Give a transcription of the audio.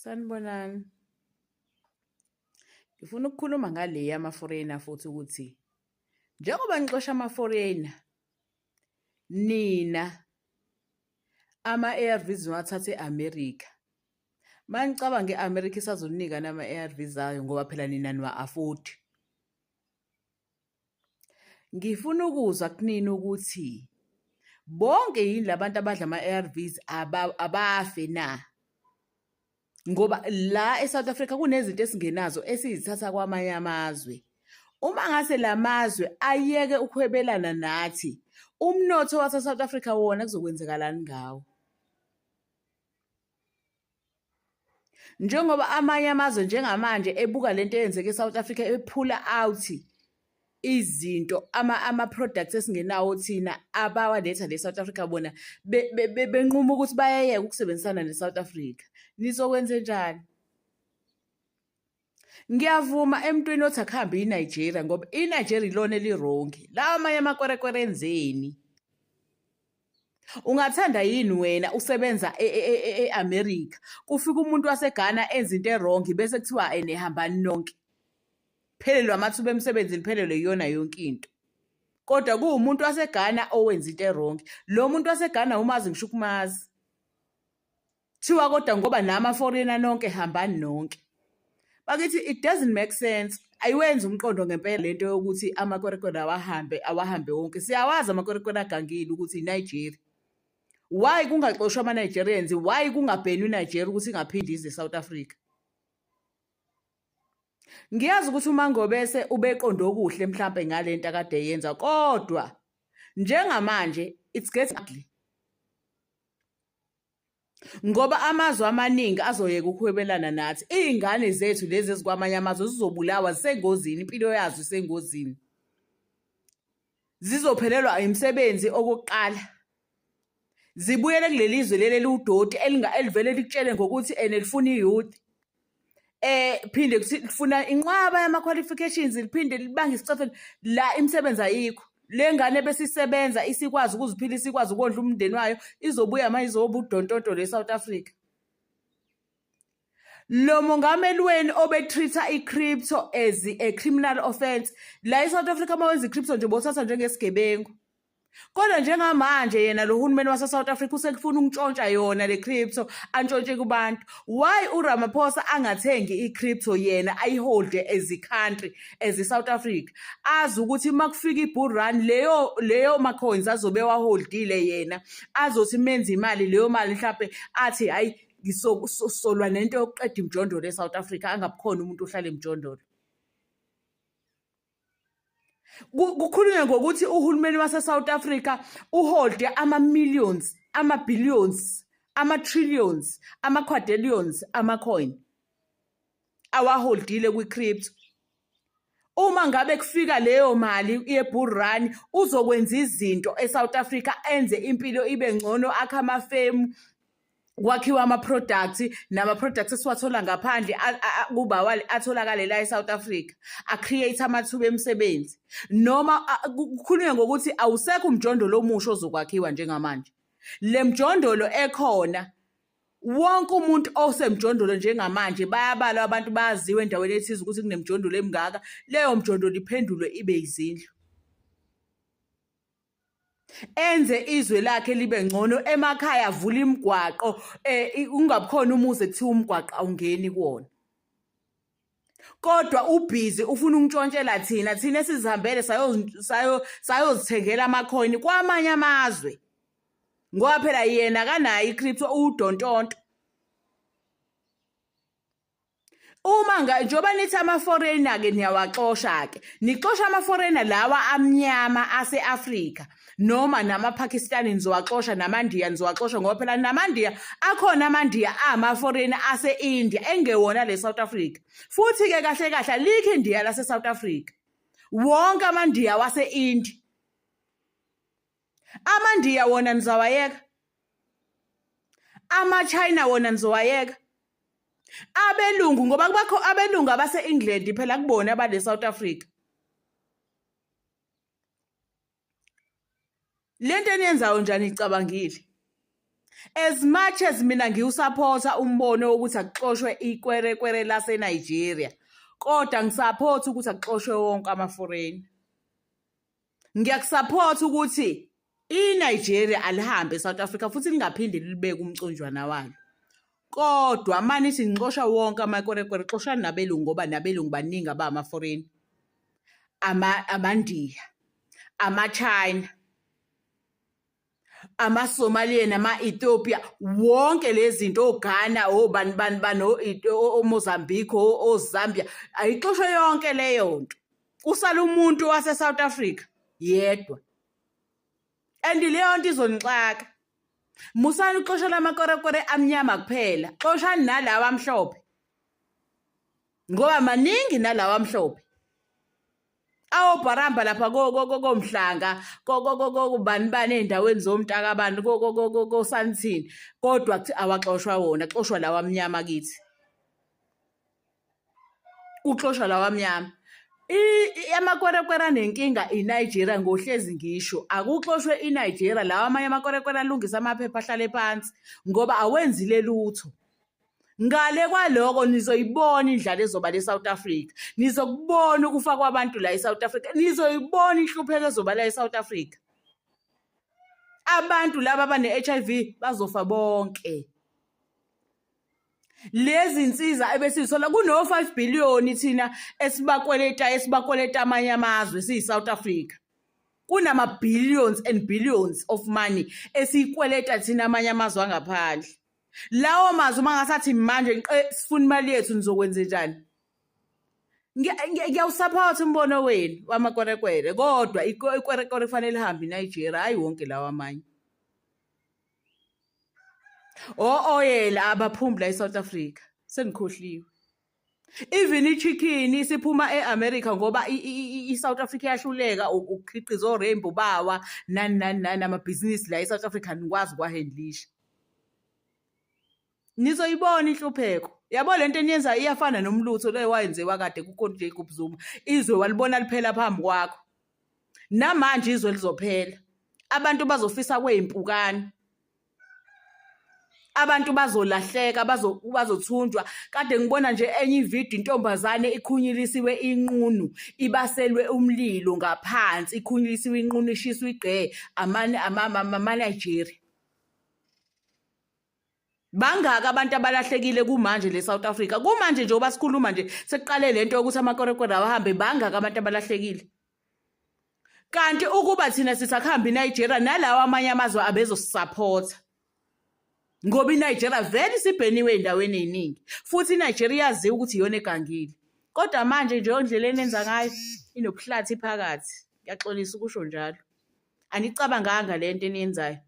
Sanibonani. Ngifuna ukukhuluma ngale yama-foreigner futhi ukuthi njengoba nixosha ama-foreigner nina ama-ARVs niwathathe e-America. Manicabanga i-America isazoninika nama-ARVs ayo ngoba phela nina niwa-afford. Ngifuna ukuzwa kunina ukuthi bonke yini labantu abadla ama-ARVs abafe na? Ngoba la e-South Africa kunezinto esingenazo esizithatha kwamanye amazwe. Uma ngase la mazwe ayeke ukuhwebelana nathi, umnotho wase-South Africa wona kuzokwenzekalani ngawo? Njengoba amanye amazwe njengamanje ebuka lento eyenzeka e-South Africa ephula out izinto ama-products esingenawo thina abawaletha le South Africa bona benquma ukuthi bayayeka ukusebenzisana ne-South Africa. Nizokwenzenjani? Ngiyavuma emntwini othi akuhambe iNigeria ngoba iNigeria ilona elirongi. Lawa amanye amakwerekwere enzeni? Ungathanda yini wena usebenza e-America kufika umuntu waseGhana enza into erongi bese kuthiwa ene hambani nonke. Phelelwe amathuba emsebenzi niphelelwe iyona yonke into. Kodwa kuwumuntu waseGhana owenza into erongi. Lo muntu waseGhana umazi ngisho ukumazi. Thiwa kodwa ngoba nama foreigner nonke hambani nonke. Bakithi it doesn't make sense. Ayiwenzi umqondo ngempela lento yokuthi amakwerekwere awahambe awahambe wonke. Siyawazi amakwerekwere agangile ukuthi iNigeria. Why kungaxoshwa ama-Nigerians? Why kungabhenwa iNigeria ukuthi ingaphindi ize e-South Africa? Ngiyazi ukuthi uMangobese ubeqonde okuhle mhlampe ngalento akade eyenza kodwa njengamanje it's getting ugly. Ngoba amazwe amaningi azoyeka ukuhwebelana nathi. Iy'ngane zethu lezi ezikwamanye amazwe zizobulawa zisengozini, impilo yazo isengozini. Zizophelelwa imisebenzi okokuqala. Zibuyele kuleli zwe leli eliwudoti elivele likutshele ngokuthi ene lifuna i-youth. Phinde lifuna inqwaba yama-qualifications liphinde libange isicathulo la imisebenzi ayikho. Le ngane besisebenza isikwazi ukuziphilisa ikwazi ukondla umndeni wayo izobuya manje izoba udontodo le South Africa. Lo mongameli wenu obe-treat-a i-crypto as a criminal offence la e-South Africa uma wenza i-crypto nje bothathwa njengesigebengu. Kodwa njengamanje yena lo hulumeni wase-South Africa usekufuna ukuntshontsha yona le crypto antshontshe kubantu. Why uRamaphosa angathengi i-crypto yena ayiholde as i-country as i-South Africa? Azi ukuthi uma kufika i-bull run leyo leyo ma-coins azobe ewaholdile yena azothi menze imali leyo mali mhlampe athi hhayi ngisolwa nento yokuqeda imijondolo e-South Africa angabikhona umuntu ohlala emjondolo. Kukhulunywe ngokuthi uhulumeni wase-South Africa uholde ama-millions, ama-billions, ama-trillions, ama-quadrillions ama-coin awaholdile kwi-crypto. Uma ngabe kufika leyo mali ye-bull run uzokwenza izinto e-South Africa enze impilo ibe ngcono akhe amafemu kwakhiwa ama-products nama-products esiwathola ngaphandle kuba atholakale la e-South Africa a-create amathuba emisebenzi noma kukhulunywe ngokuthi awusekho umjondolo omusha ozokwakhiwa njengamanje le mjondolo ekhona wonke umuntu osemjondolo njengamanje bayabalwa abantu bayaziwa endaweni ethize ukuthi kunemjondolo emingaka leyo mjondolo iphendulwe ibe izindlu enze izwe lakhe libe ngcono emakhaya avule imigwaqo eh ungabukhona umuzi ekuthiwa umgwaqo awungeni kuwona kodwa ubhizi ufuna ukuntshontshela thina thina esizihambele sayozithengela amakhoyini kwamanye amazwe ngoba phela yena akanayo i-crypto uwudontonto Uma nga njengoba nithi ama-foreigner ke niyawaxosha ke nixosha ama-foreigner lawa amnyama ase-Afrika noma nama-Pakistani nizowaxosha namaNdiya nizowaxosha ngoba phela namaNdiya akhona amaNdiya ama-foreigner ase-India engewona le South Africa futhi ke kahle kahle alikho iNdiya lase-South Africa wonke amaNdiya wase-India amaNdiya wona nizawayeka ama-China wona nizowayeka abelungu ngoba kubakho abelungu abase-England phela kubona abale South Africa lento eniyenzayo njani icabangile As much as mina ngiwusaphotha umbono wokuthi akuxoshwe ikwerekwere laseNigeria, kodwa ngisaphotha ukuthi akuxoshwe wonke ama-foreign. Ngiyakusaphotha ukuthi iNigeria alihambe eSouth Africa futhi lingaphinde lilibeke umconjwana walo. Kodwa uma nithi nixosha wonke amakwerekwere, xoshani nabelungu ngoba nabelungu baningi abama-foreign. AmaNdiya, amaChina, amaSomalian, ama-Ethiopia, wonke lezi zinto oGhana, obani bani bani, oMozambique, oZambia, ayixoshwe yonke leyo nto. Kusala umuntu wase-South Africa yedwa. And leyo nto izonixaka. Musani ukuxoshela amakwerekwere amnyama kuphela, xoshani nalawa amhlophe. Ngoba maningi nalawa amhlophe. Awobharamba lapha koMhlanga, kobani bani ey'ndaweni zomntakabani, koSandton, kodwa awaxoshwa wona, kuxoshwa lawa amnyama kithi. Kuxoshwa lawa amnyama. Amakwerekwere anenkinga iNigeria ngohlezi ngisho, akuxoshwe iNigeria lawa amanye amakwerekwere alungise amaphepha ahlale phansi ngoba awenzile lutho. Ngale kwaloko nizoyibona indlala ezoba le South Africa. Nizokubona ukufa kwabantu la eSouth Africa. Nizoyibona inhlupheko ezoba la eSouth Africa. Abantu laba abane-HIV bazofa bonke. Lezi nsiza ebesizithola kuno-5 billion thina esibakweleta esibakweleta amanye amazwe siyi-South Africa. Kunama billions and billions of money esiyikweleta thina amanye amazwe angaphandle. Lawo mazwi uma ngasathi manje ngiqe sifuna imali yethu nizokwenze njani? Ngiyawusaphotha umbono wenu wamakwerekwere kodwa ikwerekwere kufanele lihambe iNigeria hhayi wonke lawa amanye. O-oyela abaphumi la eSouth Africa sengikhohliwe. Even i-chicken isiphuma e-America ngoba i-South Africa iyahluleka ukukhiqiza o-rainbow bawa nani nani nani amabhizinisi la e-South Africa anikwazi ukuwahendlisha. Nizoyibona inhlupheko. Yabo lento eniyenzayo iyafana nomlutho lo wayenziwa kade kukhona uJacob Zuma. Izwe walibona liphela phambi kwakho. Namanje izwe lizophela. Abantu bazofisa kweyimpukane. Abantu bazolahleka bazothunjwa. Kade ngibona nje enye ividiyo intombazane ikhunyulisiwe inqunu ibaselwe umlilo ngaphansi ikhunyulisiwe inqunu ishiswa igqe ama-Nigeria. Bangaka abantu abalahlekile kumanje le South Africa. Kumanje njengoba sikhuluma nje sekuqale lento yokuthi amakwerekwere awahambe bangaka abantu abalahlekile. Kanti ukuba thina sithi akuhambe iNigeria nalawa amanye amazwe abezosisaphotha. Ngoba iNigeria vele isibheniwe ey'ndaweni ey'ningi. Futhi iNigeria iyaziwa ukuthi iyona egangile. Kodwa manje nje indlela enenza ngayo inobuhlathi phakathi. Ngiyaxolisa ukusho njalo. Anicabanganga le nto eniyenzayo.